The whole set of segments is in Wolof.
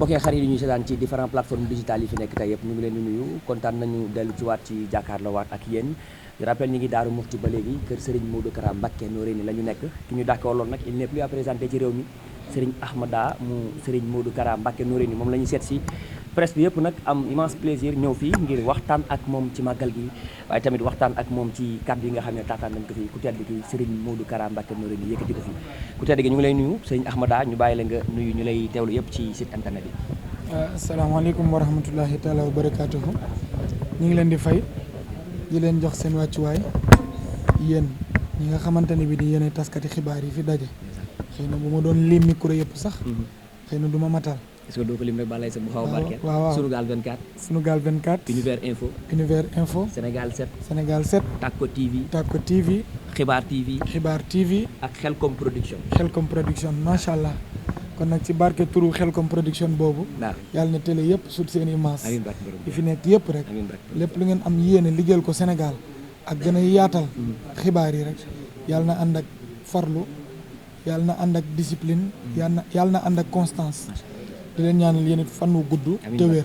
mbokkee xarit yi ñu seetaan ci différentes plateformes digitales yi fi nekk tey yëpp ñu ngi leen di nuyu kontaan nañu dellu ci waat ci jàkkaarloo waat ak yéen je rappelle ñi ngi Daaru Muxti ba léegi kër Serigne Modou Kara Mbacké Noreyni la ñu nekk ki ñu dàkkooloon nag il n'est plus à présenter ci réew mi Serigne Ahmada mu Serigne Modou Kara Mbacké Noreyni moom la ñu seet si presse bi yëpp nag am immense plaisir ñëw fii ngir waxtaan ak moom ci màggal gi waaye tamit waxtaan ak moom ci kàddu yi nga xam ne taataan nañ ko fi ku tedd ki Serigne Modou Kara Mbacké Noreyni yëkkati ko fi ku tedd gi ñu ngi lay nuyu Serigne Ahmada ñu bàyyi la nga nuyu ñu lay teewlu yëpp ci site internet yi. asalaamaaleykum wa rahmatullahi taala wa barakaatuhu ñu ngi leen di fay di leen jox seen wàccuwaay yéen ñi nga xamante ne bi di yéen taskati xibaar yi fi daje xëy na bu ma doon lim micro yëpp sax xëy na du ma matal. est-ce que doo ko lim rek balay sa bu xaw a barkeel. waaw Sunugal 24. Sunugal 24. Univers Info. Sénégal 7. Takko TV. Xibaar TV. ak Xelcom Production. Macha allah. kon nag ci barke turu Xelcom Production boobu. yàlla na télé yëpp sut seen image. yi fi nekk yëpp rek. lépp lu ngeen am yéene liggéeyal ko Sénégal. ak gën a yaatal. xibaar yi rek. yàlla na ànd ak farlu. yàlla na ànd ak discipline. yàlla na ànd ak constance. di leen ñaanal yéen it fan wu gudd te wér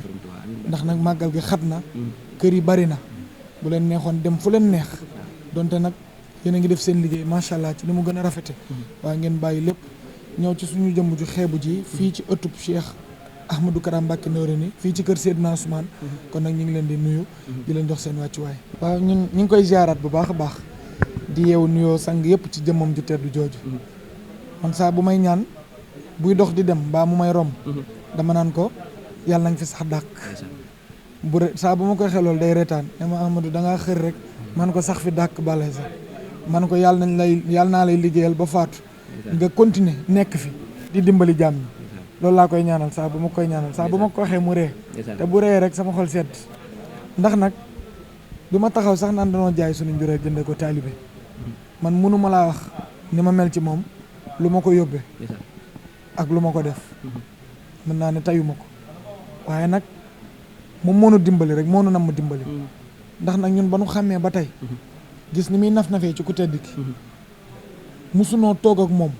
ndax nag màggal gi xat na kër yi bari na bu leen neexoon dem fu leen neex donte nag yéen a ngi def seen liggéey macha allah ci ni mu gën a rafete waaye ngeen bàyyi lépp ñëw ci suñu jëmm ju xeebu ji fii ci ëttub Cheikh Ahmadou Kara Mbacké Noreyni fii ci kër Seydina Ousmane kon nag ñu ngi leen di nuyu di leen jox seen wàccuwaay waaw ñun ñu ngi koy ziaraat bu baax a baax di yeewu nuyoo sang yëpp ci jëmmam ju teddu jooju man saa bu may ñaan buy dox di dem mbaa mu may romb dama naan ko yàlla na nga fi sax dàq saa bu ma koy xelool day reetaan ne ma Amadou da ngaa xër rek man ko sax fi dàq balay sax man ko yàlla naa lay liggéeyal ba faatu nga continuer nekk fi di dimbali jàmm ñi loolu laa koy ñaanal saa bu ma koy ñaanal saa bu ma ko waxee mu ree te bu ree rek sama xol sedd ndax nag du ma taxaw sax naan danoo jaay suñu njuree jënde ko taalibe man mënu ma laa wax ni ma mel ci moom lu ma ko yóbbee ak lu ma ko def mën naa ne tayuma ko waaye nag moom moo nu dimbali rek moo nu nam ma dimbali ndax nag ñun ba nu xàmmee ba tey gis ni muy naf-nafee ci ku tedd ki musunoo toog ak moom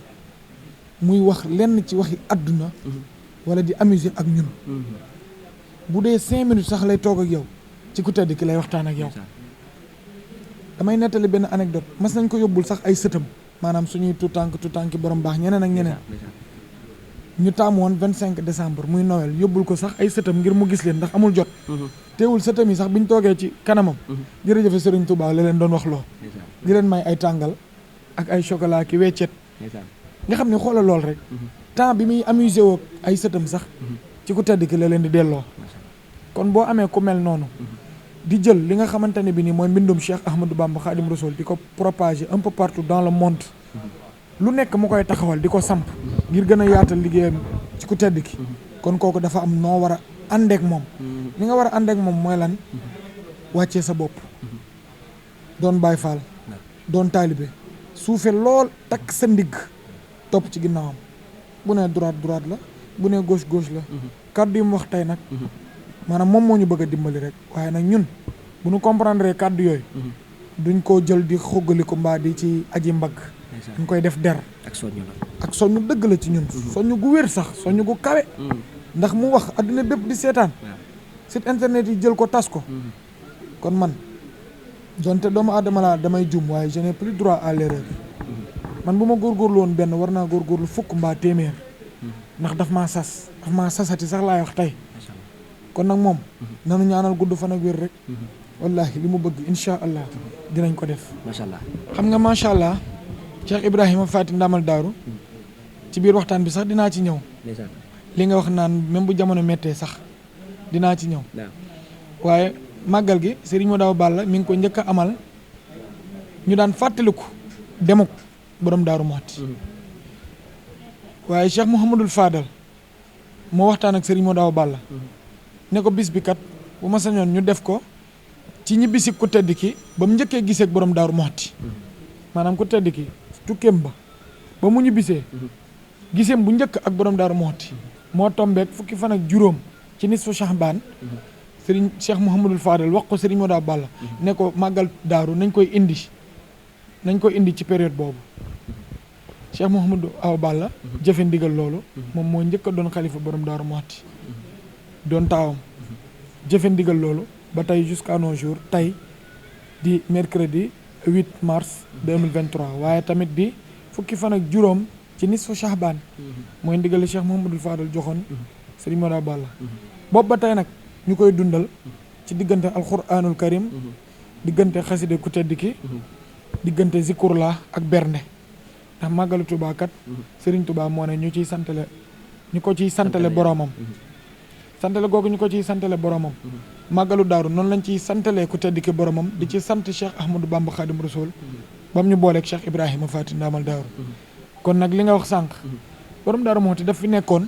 muy wax lenn ci waxi àdduna wala di amuser ak ñun bu dee 5 minutes sax lay toog ak yow ci ku tedd ki lay waxtaan ak yow damay nettali benn anecdote mas nañ ko yóbbul sax ay sëtam maanaam suñuy tutànki borom baax ñeneen ak ñeneen ñu taamu woon 25 décembre muy Noël yóbbul ko sax ay sëtam ngir mu gis leen ndax amul jot teewul sëtam yi sax biñ toogee ci kanamam jërëjëfe Serigne Touba la leen doon wax loo di leen may ay tàngal ak ay chocolat ki weccet nga xam ne xoolal lool rek temps bi muy amusé woo ay sëtam sax ci ku tedd ki la leen di delloo kon boo amee ku mel noonu di jël li nga xamante ne bi nii mooy mbindum Cheikh Ahmadou Bamba Khadim Rassoul di ko propager un peu partout dans le monde lu nekk mu koy taxawal di ko samp ngir gën a yaatal liggéeyam ci ku tedd ki kon kooku dafa am noo war a àndeek moom li nga war a àndeek moom mooy lan wàccee sa bopp doon Baay Faal doon taalibe suufe lool takk sa ndigg topp ci ginnaawam bu ne droite la bu ne gauche la kàddu yi mu wax tey nag maanaam moom moo ñu bëgg a dimbali rek waaye nag ñun bu ñu comprendre kàddu yooyu duñ koo jël di xoggali ko mbaa di ci aji mbagg ñu koy def der ak soññu dëgg la ci ñun soññu gu wér sax soññu gu kawe ndax mu wax adduna bépp di seetaan site internet yi jël ko tas ko kon man donte doomu aadama laa damay jum waaye je n'ai plus droit à l'erreur man bu ma góorgóorlu woon benn war naa góorgóorlu fukk mbaa téeméer ndax daf maa sasati sax laay wax tey kon nag moom nanu ñaanal gudd fan ak wér rek wallahi li mu bëgg insha allah dinañ ko def macha allah xam nga macha allah Cheikh Ibrahima Faty Ndamal Daaru ci biir waxtaan bi sax dinaa ci ñëw li nga wax naan même bu jamono méttee sax dinaa ci ñëw waaye màggal gi Serigne Modaw Balla mi ngi ko njëkk a amal ñu daan fàttaliku demuk borom Daaru Muxti waaye Cheikh Mouhamadul Fadal moo waxtaan ak Serigne Modaw Balla ne ko bis bi kat bu ma sañoon ñu def ko ci ñibbisi ku tedd ki ba mu njëkkee gisee ak borom Daaru Muxti maanaam ku tedd ki tukkeem ba mu ñibbisee giseem bu njëkk ak borom Daaru Muxti moo tombeek fukki fan ak juróom ci nisfu Shahbaan Serigne Cheikh Mouhamadul Fadal wax ko Serigne Modaw Balla ne ko màggal daaru nañ koy indi ci période boobu Cheikh Mouhamadou Awa Balla jëfe ndigal loolu moom moo njëkk a doon xalifa borom Daaru Muxti doon taawam jëfe ndigal loolu ba tey jusqu'à nos jours tey di mercredi 8 mars 2023 waaye tamit di fukki fan ak juróom ci nisfu Shahban mooy ndigali Cheikh Mouhamadul Fadal joxoon Serigne Moda Balla boobu ba tey nag ñu koy dundal ci diggante alquranul karim diggante xaside ku tedd ki diggante zikurla ak bernde ndax màggalu Tuubaa kat Serigne Touba moo ne ñu ko ciy santale boromam santale googu ñu ko ciy santale boromam màggalu daaru noonu lañ ciy santalee ku tedd ki boromam di ci sant Cheikh Ahmadou Bamba Khadim Rasoul bam ñu booleeg Cheikh Ibrahima Faty Ndamal Daaru kon nag li nga wax sànq borom Daaru Muxti daf fi nekkoon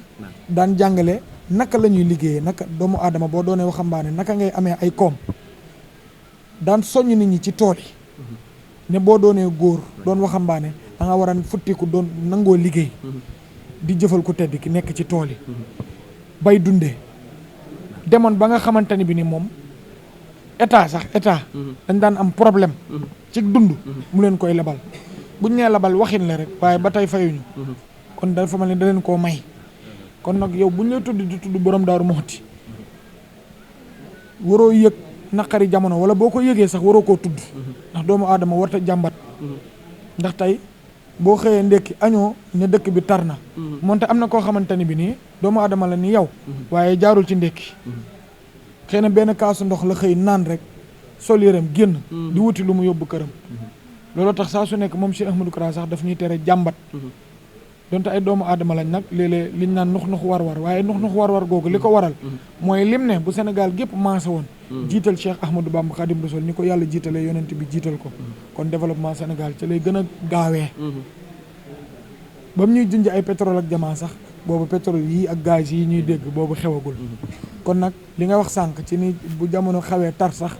daan jàngale naka la ñuy liggéeyee naka doomu aadama boo doonee waxambaane naka ngay amee ay koom daan soññ nit ñi ci tool yi ne boo doonee góor doon waxambaane da nga war a futtiku doon nangoo liggéey di jëfal ku tedd ki nekk ci tool yi bay dundee demoon ba nga xamante ni bi ni moom état dañ daan am problème ci dund mu leen koy lebal buñ nee lebal waxin la rek waaye ba tey fayuñu kon dafa mel ni da leen koo may kon nag yow buñ lay tudd di tudd borom Daaru Muxti waroo yëg naqari jamono wala boo ko yëgee sax waroo koo tudd ndax doomu aadama warta jàmbat ndax tey boo xëyee ndekki añoo ne dëkk bi tar na moonte am na koo xamante ni bi nii doomu aadama la ni yow waaye jaarul ci ndekki xëy na benn kaasu ndox la xëy naan rek sol yërëm génn di wuti lu mu yóbbu këram looloo tax saa su nekk moom Cheikh Ahmadou Kara sax daf ñuy tere jàmbat donte ay doomu aadama lañ nag léeg-léeg liñ naan nux war-war waaye nux war-war googu li ko waral mooy lim ne bu Sénégal gépp maase woon jiital Cheikh Ahmadou Bamba Khadim Rasoul ni ko yàlla jiitalee yonent bi jiital ko kon développement Sénégal ci lay gën a gaawee ba mu ñuy junj ay pétrole ak jamaa sax boobu pétrole yii ak gaz yi ñuy dégg boobu xewagul kon nag li nga wax sànq ci ni bu jamono xawee tar sax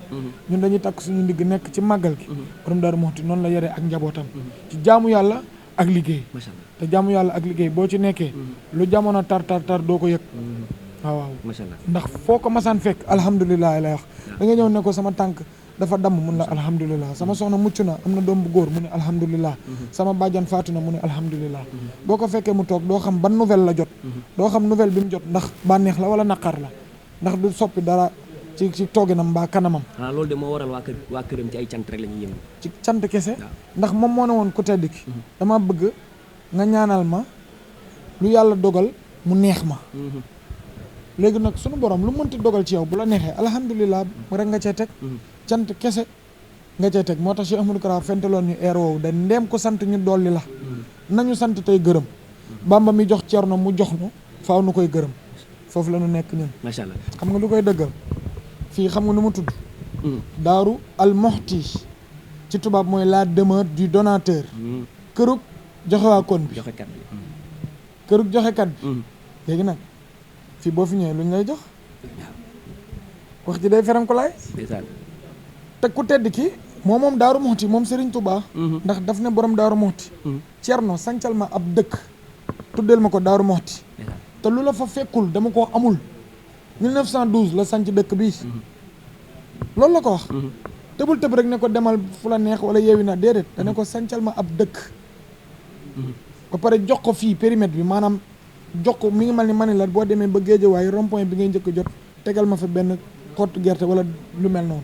ñun dañuy takk suñu ndigg nekk ci màggal gi borom Daaru Muxti noonu la yore ak njabootam ci jaamu yàlla ak liggéey te jaamu yàlla ak liggéey boo ci nekkee lu jamono tar doo ko yëg waaw ndax foo ko masaan fekk alhamdulilah lay wax da nga ñëw ne ko sama tànk dafa damm mun la alhamdulilah sama soxna mucc na am na doom bu góor mu ne alhamdulilah sama bàjjan faatu na mu ne alhamdulilah boo ko fekkee mu toog doo xam ban nouvelle la jot doo xam nouvelle bi mu jot ndax bànneex la wala naqar la ndax du soppi dara ci tooginam mbaa kanamam loolu de moo waral waa këram ci ay cant rek la ñuy yëngu ci cant kese ndax moom moo ne woon ku tedd ki dama bëgg nga ñaanal ma lu yàlla dogal mu neex ma léegi nag sunu borom lu mënti dogal ci yow bu la neexee alhamdulilah rek nga cee teg cant kese nga cee teg moo tax Cheikh Ahmadou Kara fentaloon ñu eer woowu da ndeem ko sant ñu dolli la nañu sant tey gërëm Bamba mi jox Cerno mu jox nu faaw nu koy gërëm foofu la nu nekk ñun macha allah xam nga lu koy dëggal fii xam nga nu mu tudd Daaru al Muxti ci tubaab mooy la demeure du donateur kërug joxewaakoon bi kërug joxekat bi léegi nag fii boo fi ñëwee lu ñu lay jox wax ji day feram ko laay te ku tedd ki moom Daaru Muxti moom Serigne Touba ndax daf ne borom Daaru Muxti Cerno sancal ma ab dëkk tuddeel ma ko Daaru Muxti te lu la fa fekkul dama koo amul 1912 la sanc dëkk bi loolu la ko wax tëbul tëb rek ne ko demal fu la neex wala yeewi na déedéet dane ko sancal ma ab dëkk ba pare jox ko fii périmètre bi maanaam jox ko mi ngi mel ni mani la boo demee ba Géejawaay rond point bi ngay njëkk jot tegal ma fa benn xottu gerte wala lu mel noonu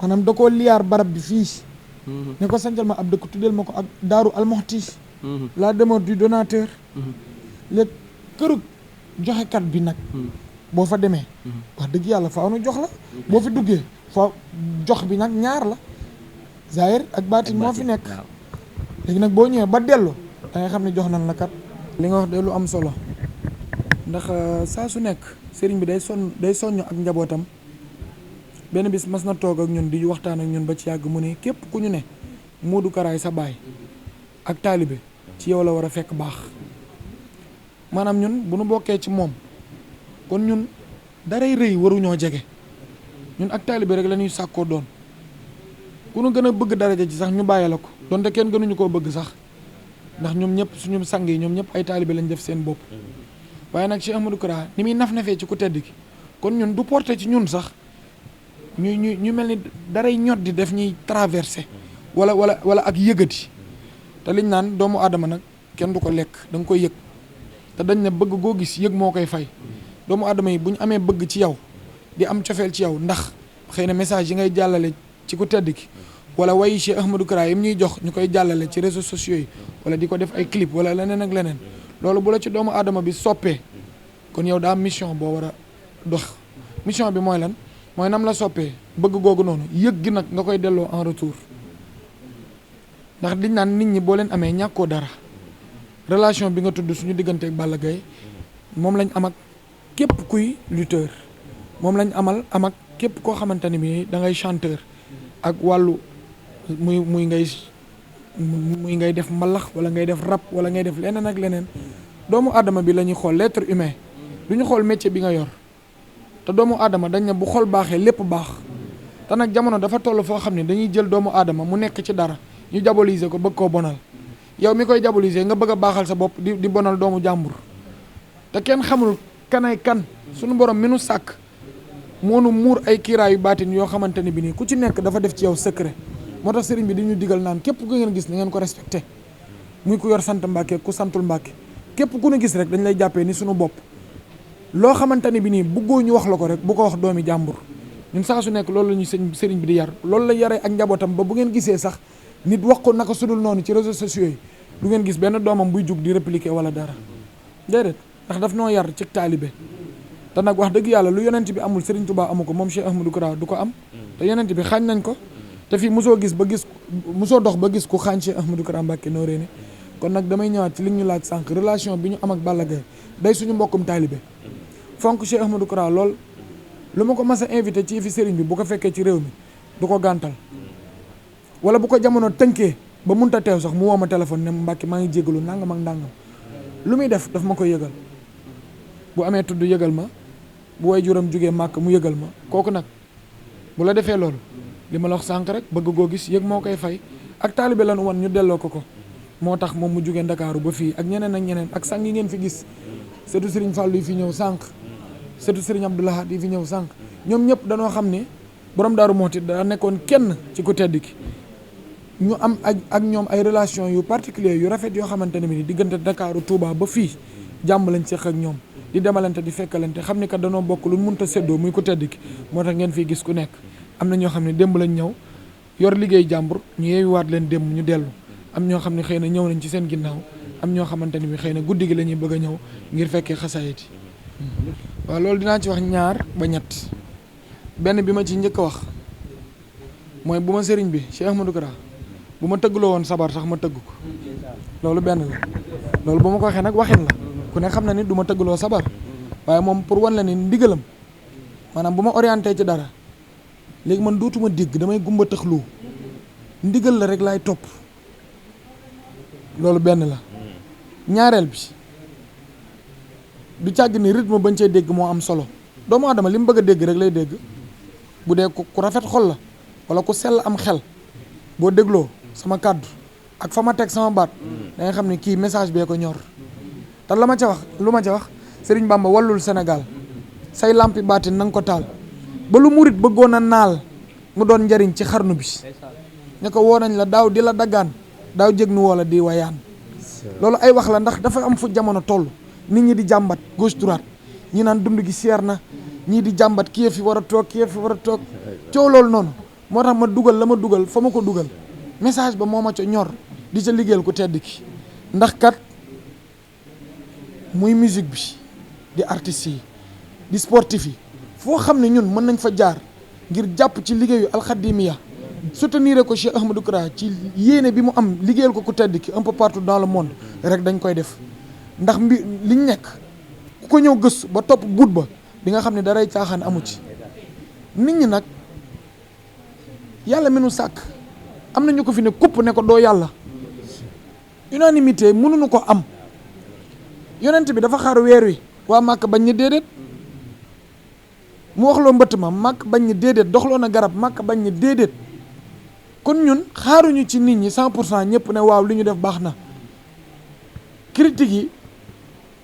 maanaam da koo liyaar barab bi fii ne ko sancal ma ab dëkk tuddeel ma ko ak Daaru al Muxti la demeure du donateur léegi kërug joxekat bi nag boo fa demee wax dëgg yàlla faaw nu jox la boo fi duggee faaw jox bi nag ñaar la zahir ak baatin moo fi nekk léegi nag boo ñëwee ba dellu da nga xam ne jox nañ la kat li nga wax de lu am solo ndax saa su nekk sëriñ bi day soññ ak njabootam benn bis mas na toog ak ñun di waxtaan ak ñun ba ci yàgg mu ne képp ku ñu ne Modou Karaay sa baay ak taalibe ci yow la war a fekk baax maanaam ñun bu nu bokkee ci moom kon ñun daray rëy waruñoo jege ñun ak taalibe rek la ñuy sàkkoo doon ku nu gën a bëgg daraja ci sax ñu bàyyi la ko donte kenn gënuñu koo bëgg sax ndax ñoom ñëpp suñu sang yi ñoom ñëpp ay taalibe lañ def seen bopp waaye nag Cheikh Ahmadou Kara ni muy naf-nafee ci ku tedd ki kon ñun du porté ci ñun sax ñu mel ni daray ñot di def ñuy traversé wala ak yëgati te liñ naan doomu aadama nag kenn du ko lekk da nga koy yëg te dañ ne bëgg goo gis yëg moo koy fay doomu aadama yi bu ñu amee bëgg ci yow di am cofeel ci yow ndax xëy na message yi ngay jàllale ci ku tedd ki wala wayi Cheikh Ahmadou Kara yi ñuy jox ñu koy jàllale ci réseaux sociaux yi wala di ko def ay clip wala leneen ak leneen loolu bu la ci doomu aadama bi soppee kon yow daa am mission boo war a dox mission bi mooy lan mooy nam la soppee bëgg googu noonu yëg gi nag nga koy delloo en retour ndax diñ naan nit ñi boo leen amee ñàkkoo dara relation bi nga tudd suñu diggante ak Balla Gaye moom lañ am ak képp kuy lutteur moom lañ am ak képp koo xamante ni bi da ngay chanteur ak wàllu muy ngay def mbalax wala ngay def rap wala ngay def leneen ak leneen doomu aadama bi la ñuy xool l'être humain du ñu xool métier bi nga yor te doomu aadama dañ ne bu xol baaxee lépp baax te nag jamono dafa toll foo xam ne dañuy jël doomu aadama mu nekk ci dara ñu diaboliser ko bëgg koo bonal yow mi koy diaboliser nga bëgg a baaxal sa bopp di bonal doomu jàmbur te kenn xamul kanay kan suñu borom mi nu sàkk moo nu muur ay kiiraayu baatin yoo xamante ni bi nii ku ci nekk dafa def ci yow secret moo tax sëriñ bi di ñu digal naan képp ku ngeen gis ni ngeen ko respecté muy ku yor sant Mbàkke ku santul Mbàkke képp ku ñu gis rek dañ lay jàppee ni suñu bopp loo xamante ni bi nii bëggoo ñu wax la ko rek bu ko wax doomi jàmbur ñun saa su nekk loolu la ñuy sëriñ bi di yar loolu la yaree ak njabootam ba bu ngeen gisee sax nit wax ko naka sudul noonu ci réseaux sociaux yi du ngeen gis benn doomam buy jug di répliquer wala dara déedéet ndax daf noo yar ci taalibe te nag wax dëgg yàlla lu yonent bi amul Serigne Touba amu ko moom Cheikh Ahmadou Kara du ko am te yonent bi xaañ nañ ko te fii mosoo dox ba gis ku xaañ Cheikh Ahmadou Kara Mbacké Noreyni kon nag damay ñëwaat ci li ñu laaj sànq relation bi ñu am ak Balla Gaye day suñu mbokkum taalibe fonk Cheikh Ahmadou Kara lool lu ma ko mas a invité ci fi Serigne bi bu ko fekkee ci réew mi du ko gàntal wala bu ko jamono tënkee ba munta teew sax mu woo ma téléphone ne Mbacké maa ngi jégalu nangam ak nangam lu muy def daf ma koy yëgal bu amee tudd yëgal ma bu way juram jógee màkk mu yëgal ma kooku nag bu la defee loolu li ma la wax sànq rek bëgg goo gis yëg moo koy fay ak taalibe lan wan ñu delloo ko moo tax moom mu jógee Ndakaaru ba fii ak ñeneen ak sang yi ngeen fi gis surtout Serigne Fallou yi fi ñëw sànq surtout Serigne Abdou Lahad yi fi ñëw sànq ñoom ñëpp dañoo xam ne borom Daaru Muxti daa nekkoon kenn ci ku tedd ki ñu am ak ñoom ay relation yu particulier yu rafet yoo xamante ne ni diggante Ndakaaru Touba ba fii jàmm lañ seq ak ñoom di demalante di fekkalante xam ni kat danoo bokk lu mënta séddoo muy ku tedd ki moo tax ngeen fii gis ku nekk am na ñoo xam ne démb lañ ñëw yor liggéey jàmbur ñu yeewiwaat leen démb ñu dellu am ñoo xam ne xëy na ñëw nañ ci seen ginnaaw am ñoo xamante ni bi xëy na guddi gi la ñuy bëgg a ñëw ngir fekkee xasaayit yi waaw loolu dinaa ci wax ñaar ba ñett benn bi ma ci njëkk a wax mooy bu ma sëriñ bi Cheikh Ahmadou Kara bu ma tëggloo woon sabar sax ma tëgg ko loolu benn la loolu bu ma ko waxee nag waxin la ku ne xam na ni du ma tëggloo sabar waaye moom pour wan la ni ndigalam maanaam bu ma orienté ci dara léegi man dootuma dégg damay gumba tëxlu ndigal la rek laay topp loolu benn la ñaareel bi du càgg ni rythme bañ cee dégg moo am solo doomu aadama li mu bëgg a dégg rek lay dégg bu dee ku rafet xol la wala ku sell am xel boo dégloo sama kàddu ak fa ma teg sama baat da nga xam ne kii message bee ko ñor te lu ma ca wax Serigne Bamba wallul Sénégal say lampi baatin na nga ko taal ba lu murit bëggoon a naal mu doon njariñ ci xarnu bi ne ko woo nañ la daaw di la daggaan daaw jég nu wala di wayaan loolu ay wax la ndax dafa am fu jamono toll nit ñi di jàmbat gauche droite ñi naan dund gi seer na ñii di jàmbat kii fi war a toog coow loolu noonu moo tax ma dugal la ma dugal fa ma ko dugal message ba moo ma ca ñor di ca liggéeyal ku tedd ki ndax kat muy musique bi di artistes yi di sportif yi foo xam ne ñun mën nañ fa jaar ngir jàpp ci liggéeyu alxadimiya soutenir ko Cheikh Ahmadou Kara ci yéene bi mu am liggéeyal ko ku tedd ki un peu partout dans le monde rek dañ koy def ndax liñ nekk ku ko ñëw gës ba topp buut ba di nga xam ne daray caaxaan amu ci nit ñi nag yàlla mi nu sàkk am na ñu ko fi ne kupp ne ko doo yàlla unanimité mënuñu ko am yonent bi dafa xaar weer wi waa màkk bañ ñi déedéet mu waxloo mbëtt ma màkk bañ ñi déedéet doxloo na garab màkk bañ ñi déedéet kon ñun xaaruñu ci nit ñi 100% ñëpp ne waaw li ñu def baax na critique yi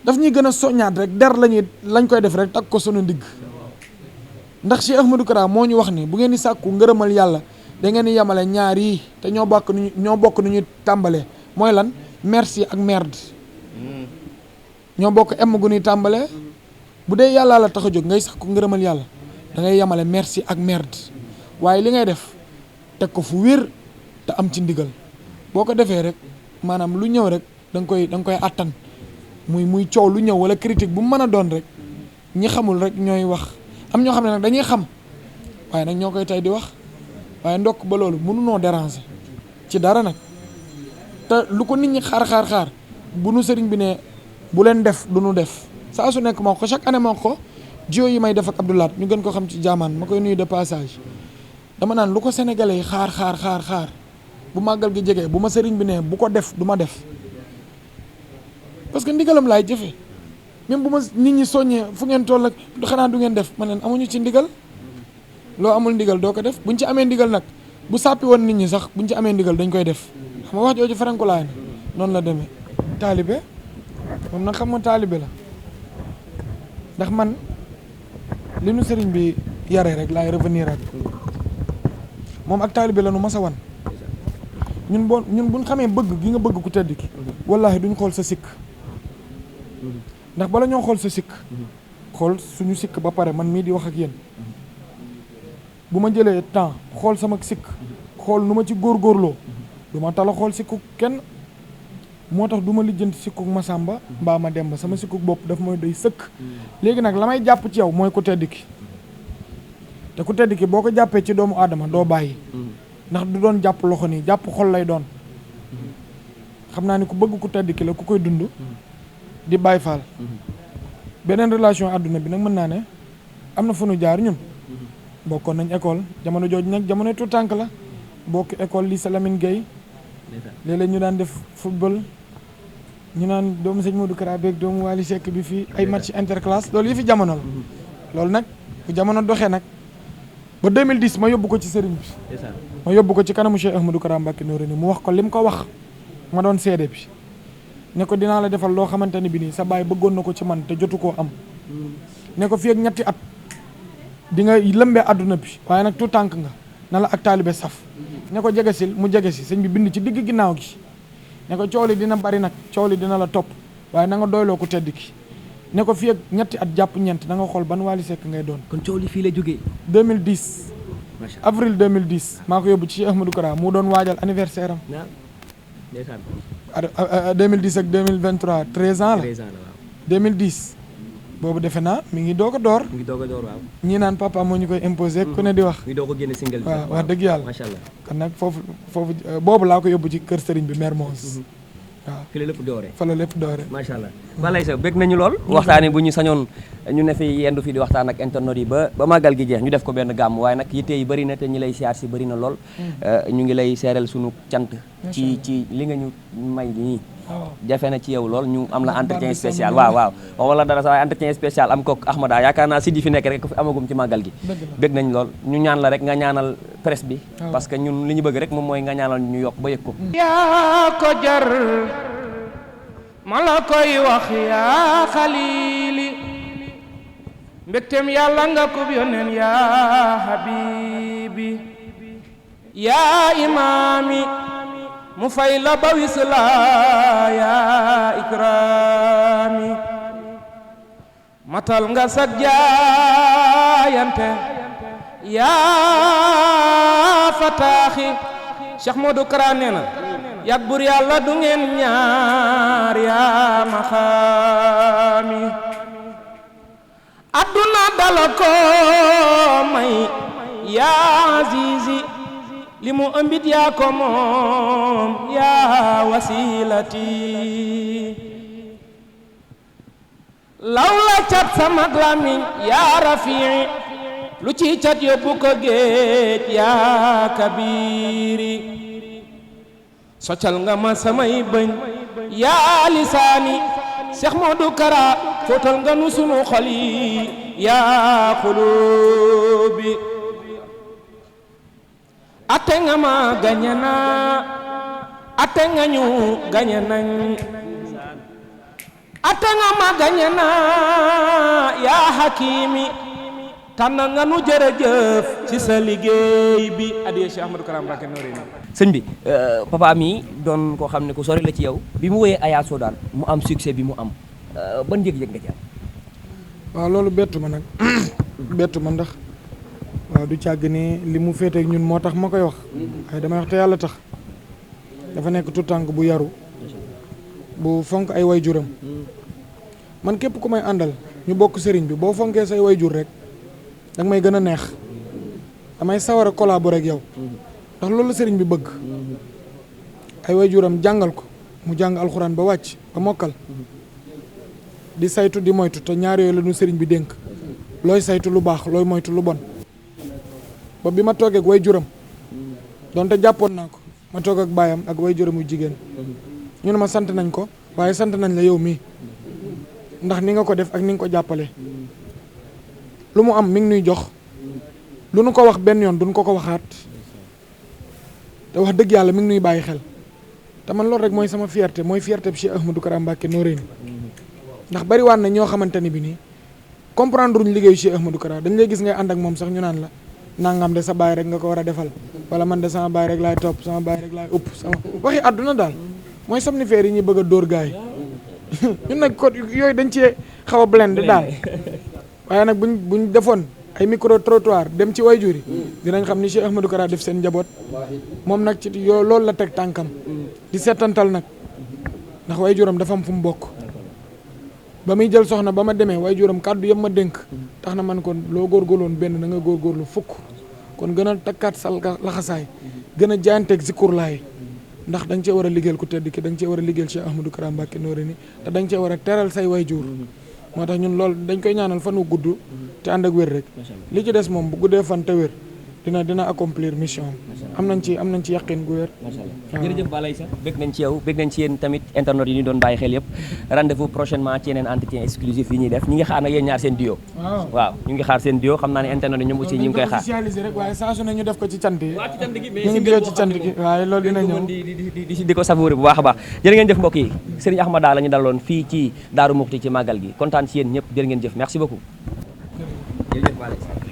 daf ñuy gën a soññaat rek der lañ koy def rek takk ko sunu ndigg ndax Cheikh Ahmadou Kara moo ñu wax ni bu ngeen di sàkku ngërëmal yàlla da ngeen di yemale ñaar yi te ñoo bokk nu ñuy tàmbalee mooy lan merci ak merde ñoo bokk M gu ñuy tàmbalee bu dee yàllaa la tax a jóg ngay sax ko ngërëmal yàlla da ngay yemale merci ak merde waaye li ngay def teg ko fu wér te am ci ndigal boo ko defee rek maanaam lu ñëw rek da nga koy attan muy coow lu ñëw wala critique bu mu mën a doon rek ñi xamul rek ñooy wax am ñoo xam ne nag dañuy xam waaye nag ñoo koy tey di wax waaye ndokk ba loolu mënunoo déranger ci dara nag te lu ko nit ñi xaar bu nu sëriñ bi ne bu leen def du nu def saa su nekk moo ko chaque année moo ko jiw yi may def ak Abdoulaat ñu gën ko xam ci jaamaan ma koy nuyu de passage dama naan lu ko sénégalais yi xaar bu màggal gi jegee bu ma sëriñ bi ne bu ko def du ma def parce que ndigalam laay jëfe même bu ma nit ñi soññee fu ngeen toll ak xanaa du ngeen def ma leen amuñu ci ndigal loo amul ndigal doo ko def buñ ci amee ndigal nag bu sàppi woon nit ñi sax buñ ci amee ndigal dañ koy def xam nga wax jooju farankulaay na noonu la demee taalibe moom nag xam nga taalibe la ndax man li nu sëriñ bi yaree rek laay revenir ak moom ak taalibe la nu mas a wan ñun buñ xamee bëgg gi nga bëgg ku tedd ki wallaahi duñ xool sa sikk ndax bala ñoo xool sa sikk xool suñu sikk ba pare man mii di wax ak yéen bu ma jëlee temps xool sama sikk xool nu ma ci góorgóorloo du ma tala xool sikku kenn moo tax du ma lijjanti sikkuk Masamba mbaa ma Demba sama sikkuk bopp daf mooy doy sëkk léegi nag la may jàpp ci yow mooy ku tedd ki te ku tedd ki boo ko jàppee ci doomu aadama doo bàyyi ndax du doon jàpp loxo nii jàpp xol lay doon xam naa ni ku bëgg ku tedd ki la ku koy dund di bàyyi faal beneen relation àdduna bi nag mën naa ne am na fu nu jaar ñun bokkoon nañ école jamono jooju nag jamono tout tànk la bokk école lycée Lamine Gueye léeg-léeg ñu daan def football ñu naan doomu sëñ Modou Kara beeg doomu Wally Seck bi fii ay match interclasse loolu yi fi jamono la loolu nag bu jamono doxee nag ba 2010 ma yóbbu ko ci sëriñ bi ma yóbbu ko ci kanamu Cheikh Ahmadou Kara Mbacké Noreyni mu wax ko lim ko wax ma doon seede bi ne ko dinaa la defal loo xamante ni bi nii sa baay bëggoon na ko ci man te jotu koo am ne ko fii ak ñetti at di nga lëmbee àdduna bi waaye nag tout tànk nga na la ak taalibe saf ne ko jegesil mu jegesi sëñ bi bind ci digg ginnaaw gi ne ko coow li dina bari nag coow li dina la topp waaye na nga doyloo ko tedd ki ne ko fii ak ñetti at jàpp ñeent na nga xool ban Wally Seck ngay doon. kon coow li fii la jógee 2010 avril 2010 maa ko yóbbu ci Cheikh Ahmadou Kara mu doon waajal anniversaire am 2010 ak 2023 13 ans la 2010 boobu defe naa mi ngi doog a door waaw ñii naan papa moo ñu koy imposé ku ne di wax mi doog a génne single bi waaw wax dëgg yàlla macha allah kon nag foofu boobu laa ko yóbbu ci kër sëriñ bi Mermoz waaw fi la lépp doore fa la lépp doore macha allah balay sa bëgg nañu lool waxtaani bu ñu sañoon ñu ne fi yendu fi di waxtaan ak internet yi ba màggal gi jeex ñu def ko benn gàmm waaye nag yitte yi bëri na te ñi lay siyaar si bëri na lool ñu ngi lay seeral sunu cant ci li nga ñu may nii jafe na ci yow lool ñu am la entretien spécial waaw wala dara sa waaye entretien spécial am kook Ahmada yaakaar naa si di fi nekk rek ko fi amagum ci màggal gi bëgg nañ lool ñu ñaan la rek nga ñaanal presse bi parce que ñun li ñu bëgg rek moom mooy nga ñaanal ñu yokk ba yëg ko yaa ko jar ma la koy wax yaa xalili mbégteem yàlla nga kub yoneen yaa habibi yaa imaami mu fay la ba wis la yaa ikraami matal nga sag jaayante yaa fataaxi Cheikh Modou Kara nee na yàgg bur yàlla du ngeen ñaar yaa maxaami adduna dala ko may yaa azizi li mu ëmbit yaa ko moom yaa wasilati law la cat sama lamiñ yaa rafii lu ci cat yóbbu ko géej yaa kabiri soccal nga ma samay bëñ yaa lisaani Cheikh Modou Kara fóotal nga nu sunu xol yi yaa xulubi ate nga ma gañe naa ate nga ñu gañe nañ ate nga ma gañe naa yaa hakimi tànn nga nu jërëjëf ci sa liggéey bi adiya Cheikh Ahmadou Kara Mbacké Noreyni sëñ bi papa mi doon koo xam ne ku sori la ci yow bi mu woyee Aya Soodaan mu am succès bi mu am ban yëg-yëg nga ci am waaw loolu bettu ma nag bettu ma ndax waaw du càgg ne li mu féete ak ñun moo tax ma koy wax waaye damay wax te yàlla tax dafa nekk tout tànk bu yaru bu fonk ay wayjuram man képp ku may àndal ñu bokk sëriñ bi boo fonkee say wayjur rek danga may gën a neex damay sawar a collaborer ak yow ndax loolu la sëriñ bi bëgg ay wayjuram jàngal ko mu jàng alxuraan ba wàcc ba mokkal di saytu di moytu te ñaar yooyu la ñu sëriñ bi dénk looy saytu lu baax looy moytu lu bon ba bi ma toogee ak wayjuram donte jàppoon naa ko ma toog ak baayam ak wayjuram yu jigéen ñu ne ma sant nañ ko waaye sant nañ la yow mii ndax ni nga ko def ak ni nga ko jàppale lu mu am mi ngi nuy jox lu nu ko wax benn yoon duñ ko waxaat te wax dëgg yàlla mi ngi nuy bàyyi xel te man loolu rek mooy sama fierté mooy fierté bi Cheikh Ahmadou Kara Mbacké Noreyni ndax bari waan na ñoo xamante ni bi nii comprendre uñ liggéeyu Cheikh Ahmadou Kara dañ lay gis ngay ànd ak moom sax ñu naan la nangam de sa baay rek nga ko war a defal wala man de sama baay rek laay topp sama baay rek laay upp sama waxi àdduna daal mooy somnifère yi ñuy bëgg a dóor gaay ñun nag ko yooyu dañ cee xaw a blend daal waaye nag buñ defoon ay micro trottoir dem ci wayjur yi dinañ xam ni Cheikh Ahmadou Kara def seen njaboot moom nag ci yoo loolu la teg tànkam di seetantal nag ndax wayjuram dafa am fu mu bokk ba muy jël soxna ba ma demee wayjuram kàddu yëpp ma dénk tax na man kon loo góorgóorloon benn na nga góorgóorlu fukk kon gën a takkaat sal laxasaay gën a jaayanteeg zikkur laay ndax da nga cee war a liggéeyal ku tedd ki da nga cee war a liggéeyal Cheikh Ahmadou Kara Mbacké Noreyni te da nga cee war a teral say wayjur moo tax ñun loolu dañ koy ñaanal fan wu gudd te ànd ak wér rek li ci des moom bu guddee fan te wér dina accomplir mission am nañ ci yaqin gu wér. jërëjëf Balaye sax bëgg nañ ci yow bëgg nañ ci yéen tamit internet yi ñu doon bàyyi xel yëpp rendez-vous prochainement ci yeneen entretien exclusif yi ñuy def ñi ngi xaar nag yéen ñaar seen duo waaw ñu ngi xaar seen duo xam naa ne internet yi ñoom aussi ñu ngi koy xaar officialiser rek waaye saa su ne ñu def ko ci cant yi waaw ci cant gi ñu ngi duo ci cant gi waaye loolu dina ñëw di ko savourer bu baax a baax jërë ngeen jëf mbokk yi Serigne Ahmada la ñu daloon fii ci Daaru Muxti ci màggal gi kontaan ci yéen ñëpp jërë ngeen jëf merci beaucoup jërëjëf Balaye